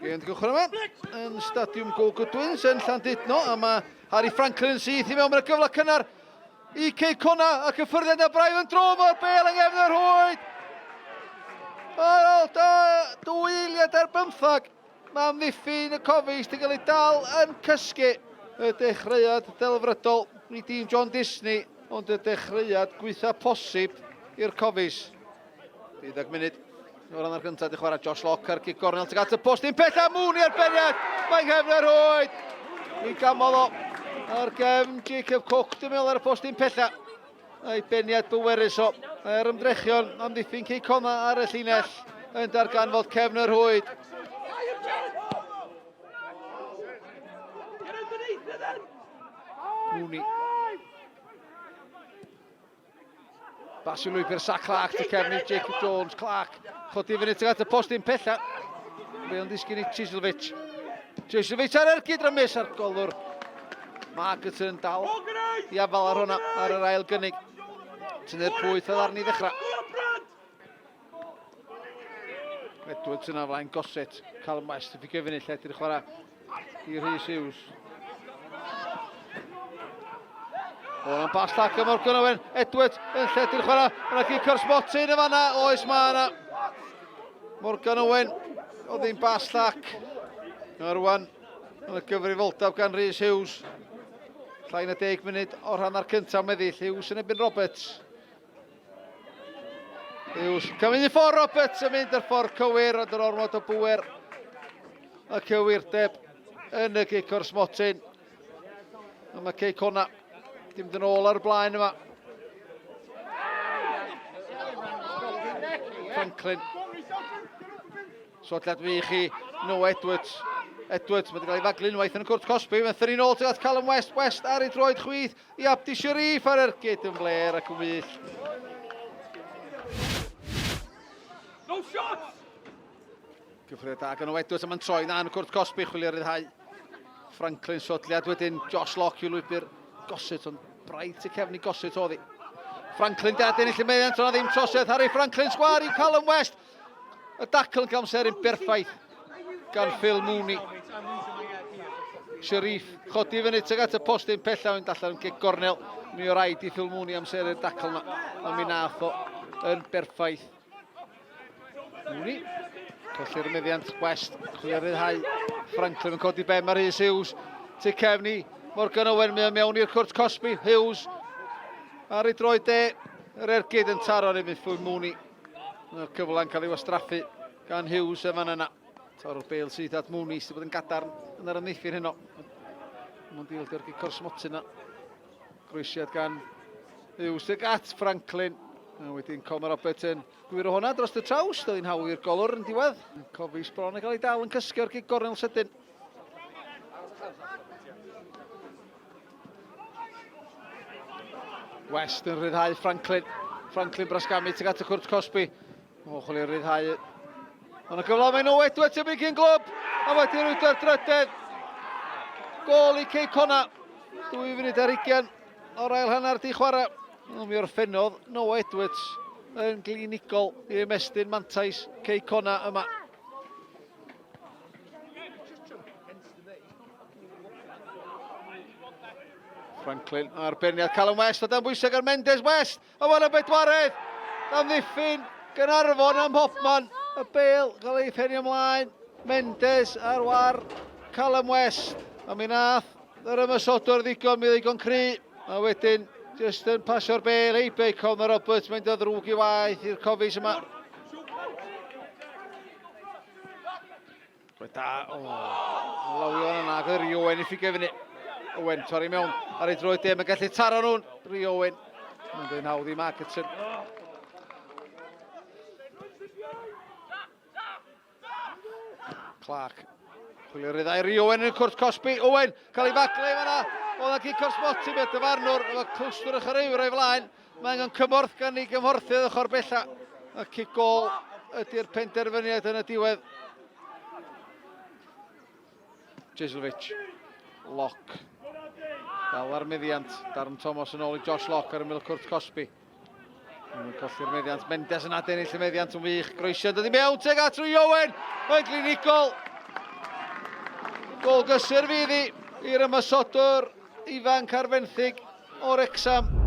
Gêm di gychwyn yma yn Stadiwm Go Goodwins yn Llandudno a mae Harry Franklin yn syth i mewn mae'n gyfle cynnar i Cei Cona a cyffyrddiad na braidd yn drwm o'r bel yng nghefn yr rhwyd. Ar ôl da, dwy eiliad ar bymthag, mae amddiffyn y Cofis wedi cael ei dal yn cysgu. Y dechreuad delfrydol i dîm John Disney, ond y dechreuad gweitha posib i'r Cofis. 12 munud o'r hanner cyntaf di chwarae Josh Locke ar gic gornel tuag at y post un pell a Mooney ar beniad. Mae'n nghefn yr rhwyd. Mi gamodd o ar gefn Jacob Cook dwi'n meddwl ar y post un pella. A'i beniad bwerus o er ymdrechion amddiffyn Cei Conna ar y llinell yn darganfod cefn y rhwyd. Mooney. Bas i lwybr Sa Clark, tu cefn i Jacob Jones. Clark, chodi fyny tuag at y postyn pella. Fe ond disgyn i Chislovic. Chislovic ar ergyd rymus ar golwr. Margetson yn dal i afal ar hwnna ar yr ail gynnig. Tynnu'r pwyth oedd arni ddechrau. Edwards yna flaen Gossett. Callum West yn fficio fyny lle di'r chwarae i Rhys Hughes. O'n bas llac am Morgan Owen. Edwards yn lledu'r chwarae. Yna gic o'r smotyn y fanna. Oes mae yna. Morgan Owen. Oedd hi'n bas llac. A rwan, yn y gyfrifoldeb gan Rhys Hughes. Llai na 10 munud o'r hanner cyntaf meddill. Hughes yn ebyn Roberts. Hughes, cymryd i ffordd Roberts yn mynd yr ffordd cywir, ond yr ormod o bwer a cywirdeb yn y gic o'r smotyn. A mae Cei Cona dim dyn ôl ar y blaen yma. Franklin. Sodliad wych i Noah Edwards. Edwards, mae wedi cael ei faglu unwaith yn y cwrt cosbi. Mae'n thynnu nôl tuag at Callum West. West ar ei droed chwith i Abdi Sharif ar ergyd yn fler ac yn wych. No shots! Cyffredin da gan Noah Edwards a mae'n troi na yn y cwrt cosbi, chwilio ryddhau. Franklin sodliad wedyn, Josh Locke i'w lwybr Gossett, ond braidd tu cefn i Gossett oedd hi. Franklin dad ennill y meddiant, ond ddim trosedd. Harry Franklin sgwar i Callum West. Y dacl yn cael amseru'n berffaith gan Phil Mooney. Sharif chodi fyny tuag at y postyn pellaf yn allan yn cic gornel. Mi o raid i Phil Mooney amseru'r dacl yma. Ond mi nath o yn berffaith. Mooney. Colli'r meddiant West. Chwilio ryddhau. Franklin yn codi ben mae Rhys Hughes. Tu cefn i Morgan Owen. Mae o mewn i'r cwrt cosbi. Hughes ar ei droed de. Yr ergyd yn taro ar ei Phil Mooney. Mae'r cyfle'n cael ei wastraffu gan Hughes yn fan yna. Torro'r bel syth at Mooney sydd bod yn gadarn yn yr amddiffyn heno. Mae'n dildio'r gic o'r smotyn yna. Groesiad gan Hughes tuag at Franklin. A wedyn Conor Roberts yn gwyro hwnna dros y traws. Doedd hi'n hawdd i'r golwr yn diwedd. Cofis bron yn cael ei dal yn cysgu o'r gic gornel sydyn. West yn rhyddhau Franklin. Franklin brasgamu tuag at y cwrt cosbi. O, chwilio rhyddhau. Ond y cyfle mae nhw Edwards yn mynd glwb. A wedi rwydo'r drydedd. Gôl i Cei Conna. 2 funud ar 20 o'r ail hanner di chwarae. Ond mi orffennodd Noah Edwards yn glinigol i ymestyn mantais Cei Conna yma. Franklin a'r berniad Callum West o dan bwysau gan Mendes West a fan y bedwaredd amddiffyn Gaernarfon am Hopman y bel gael ei phenio ymlaen Mendes ar war Callum West a mi nath yr ymosodwr ddigon mi ddigon cry a wedyn jyst yn pasio'r bel heibio i Conor Roberts mae'n dod ddrwg i waith i'r Cofis yma. Roedd da, o, lawio yna, ac oedd Rio Owen i ffigo fyny. Owen torri mewn ar ei droed de, mae'n gallu taro nhw'n Rio Owen. Mae'n dweud hawdd i Markerton. Clark. Chwilio ryddau Rio Owen yn y cwrt cosbi. Owen, cael ei faglu fanna. Oedd yna gic o'r smotyn, beth dyfarnwr, efo clwstwr y chwaraewyr o'i flaen. Mae angen cymorth gan ei gymhorthydd ochr bella. Y cic gol ydy'r penderfyniad yn y diwedd. Jeslovic. Lock. Dal ar meddiant. Darren Thomas yn ôl i Josh Locke ar ymyl cwrt Cosby. Mae'n colli'r meddiant, Mendes yn adennill y meddiant yn wych. Groesiad dod i mewn, teg at Rwy Owen, yn glinigol. Gol gysur fydd i i'r ymosodwr ifanc ar fenthyg o Wrecsam.